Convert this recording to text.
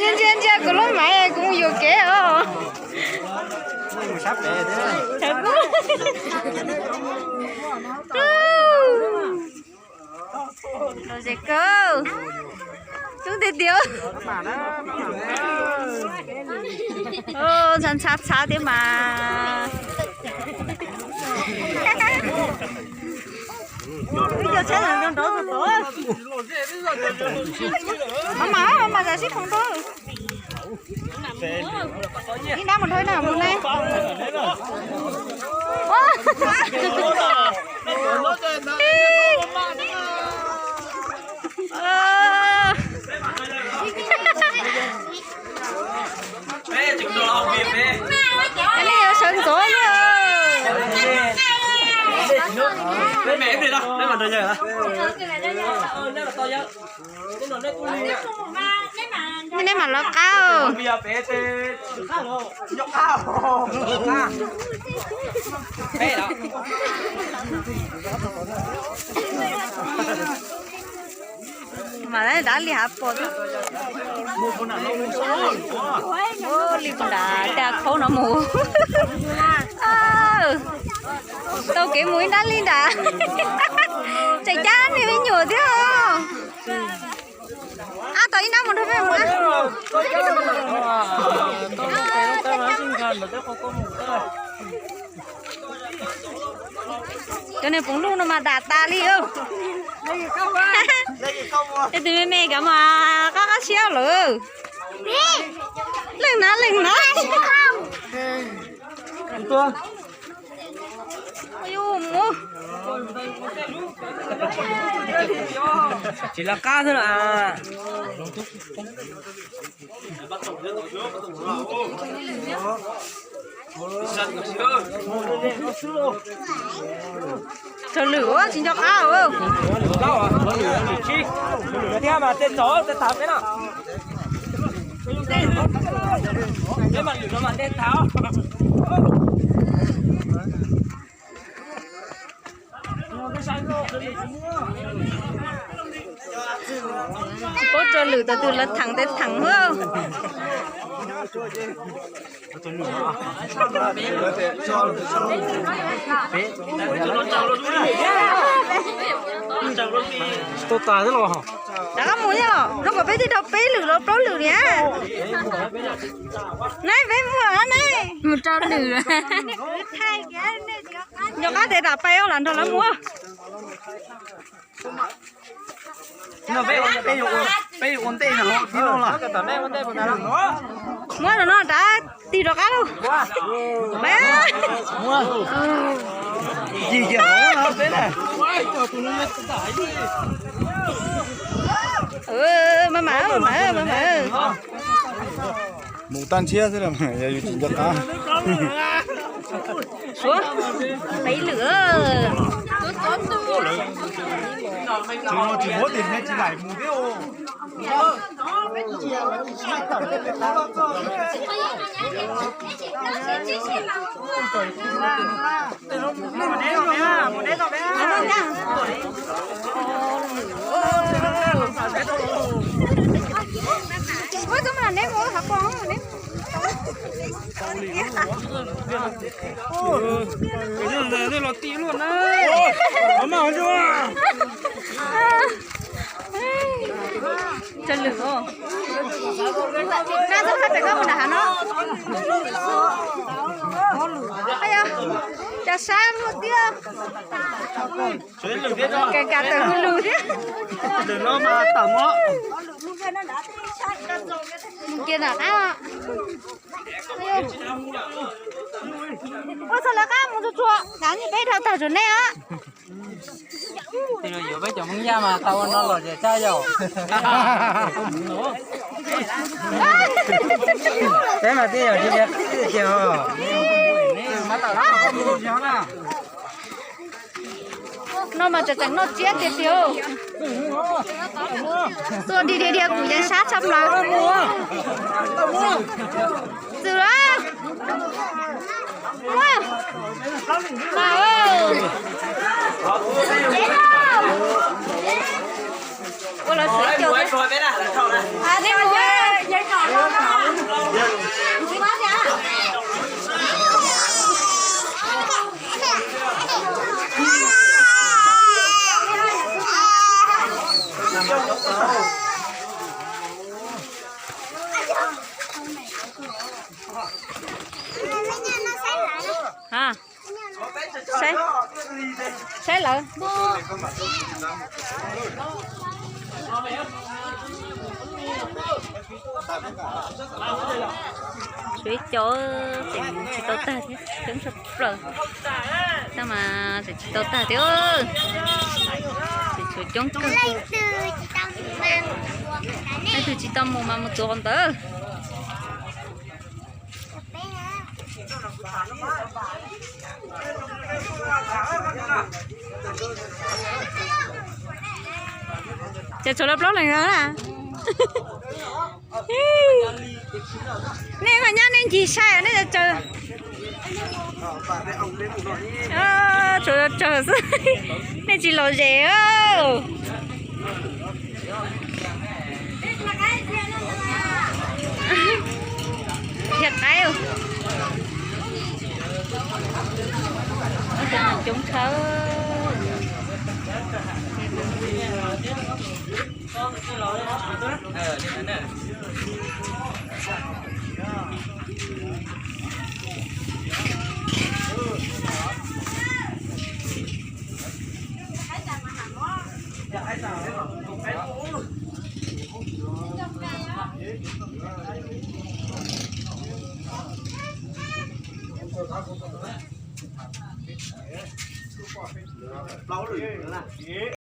Ntsia ntsia kuv lub maiv kuv mus yuam kev os. Los ze kawg. Tub tiag tiag. Ntxhab ntxhab thiab mas. Ib co tsheb nrov nrov tod. Maj mam, maj mam, tam sib khoom rau. Ib nrab mus dhau na, mus ne. Koj nej yuav sawv ntxov li. Nej mam lov qab. Mas dav li hav pos. Li nrad dag khaub no mus. Tau kev mus ib nrab li nrad. Tseem cab niag me nyuam thiab. Ab, tau ib nrab mus nrog peb mus. Cov niag poob lug no mas dam tas li. Tej tus me me kav mas qab qab siab lawm. Leej na leej na. Tsis lov qab xwb los. Raws lwm tsis nco qab. Thiab mas tej txaus tej tas peb no. Peb mas lwm no mas tej tas. Tsis paub raws lwm tau twg lawv theem tej theem xwb. Tsis tau tas thiab los. Rov qab mus thiab los, zoo nkaus peb twb dhau peb lwm los plaub lwm niam. Neb peb mus ne, mus rau lwm. Nco qab tes ram pais lam nrog lawv mus. Muab rau no rov tig rov qab lauj. Maj mam, maj mam. Mus tag nrhiab xwb, yog yus tsis nco qab. Suav, peb lwm. Tsis muab tim ne tsis laim mus thiab. Cov lwm os. Nab txoj hab pem koj mus nram hav no. Cov sab luaj tiag. Kas kas tawm hwj lug thiab. Mus kiag nram qab. Ua txog lawv qab mus tsuag tsuag, kav peb dhau tag tsuas nej os. Yuav peb cov Hmoob Yaj mas tau ua no los ces txaj yau. Peb mas twb yog tsis tias qab tiag os. No mas tseem tseem noj tsiab tiag tiag. Tuaj dhia dhia dhia kuv yeej sab tshaj plaws. Txwm lawm. Ua, mas, deb lauj, deb lauj, Ha, saib, saib lawv. Tshuav ib co tseem tsis tau tag thiab, coob tshaj plaws. Tab mas tseem tsis tau tag thiab, tseem tshuav coob kawg. Leej twg tsis tau mus mas mus tsuav qhov ntawd. Ces tshuav lawv plaub leeg no na. Nej mas nyab nej ncig saib nej tsaws. Tshuav tsaws xwb, nej tsis lom zem. Yog qaib, coob tshaj. Plaub lwm na.